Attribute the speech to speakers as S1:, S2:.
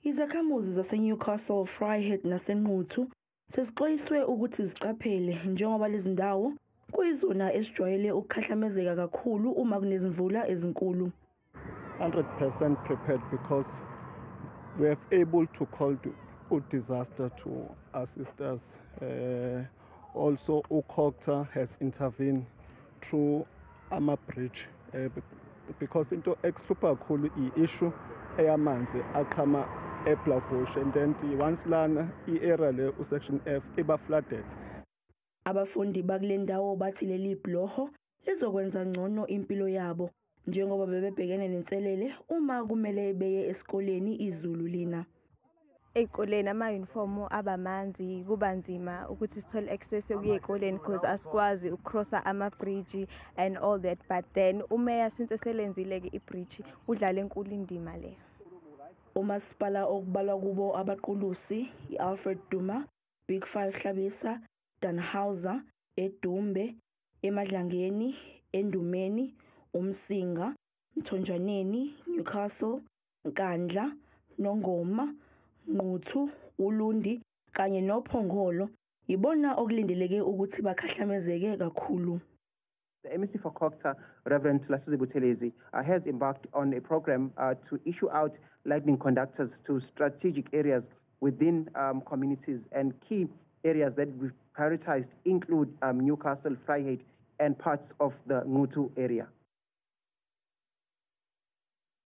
S1: Izakhamuzi zaseNewcastle, Vryheid naseNquthu sezixwayiswe ukuthi ziqaphele njengoba lezi ndawo kuyizona ezijwayele ukukhahlamezeka kakhulu uma kunezimvula ezinkulu.
S2: 100% prepared because we have able to call the disaster to assist us. Also, uCogta has intervened through ama-bridge because into ekuhlupha kakhulu i-issue eyamanzi aqhama eBlaauwbush, and then once lana i-area le u-section F iba flooded.
S1: Abafundi bakule ndawo bathi leli bhuloho lizokwenza ngcono impilo yabo njengoba bebebhekene nenselele uma kumele beye esikoleni izulu lina.
S3: Ey'koleni ama-uniform abamanzi, kuba nzima ukuthi sithole access yokuya ey'koleni because asikwazi ukucrossa ama-bridge and all that. But then umeya since eselenzile-ke i-bridge, udlale enkulu indima le.
S1: Umasipala okubalwa kubo Abaqulusi, i-Alfred Duma, Big Five Hlabisa, Dannhauser, eDumbe, eMadlangeni, Endumeni, Umsinga, Mthonjaneni, Newcastle, Nkandla, Nongoma, Nquthu, Ulundi kanye noPhongolo ibona okulindeleke ukuthi bakhahlamezeke kakhulu.
S4: The MEC for COGTA, Reverend Thulasizwe Buthelezi, has embarked on a program to issue out lightning conductors to strategic areas within communities, and key areas that we've prioritized include Newcastle, Vryheid, and parts of the Nquthu area.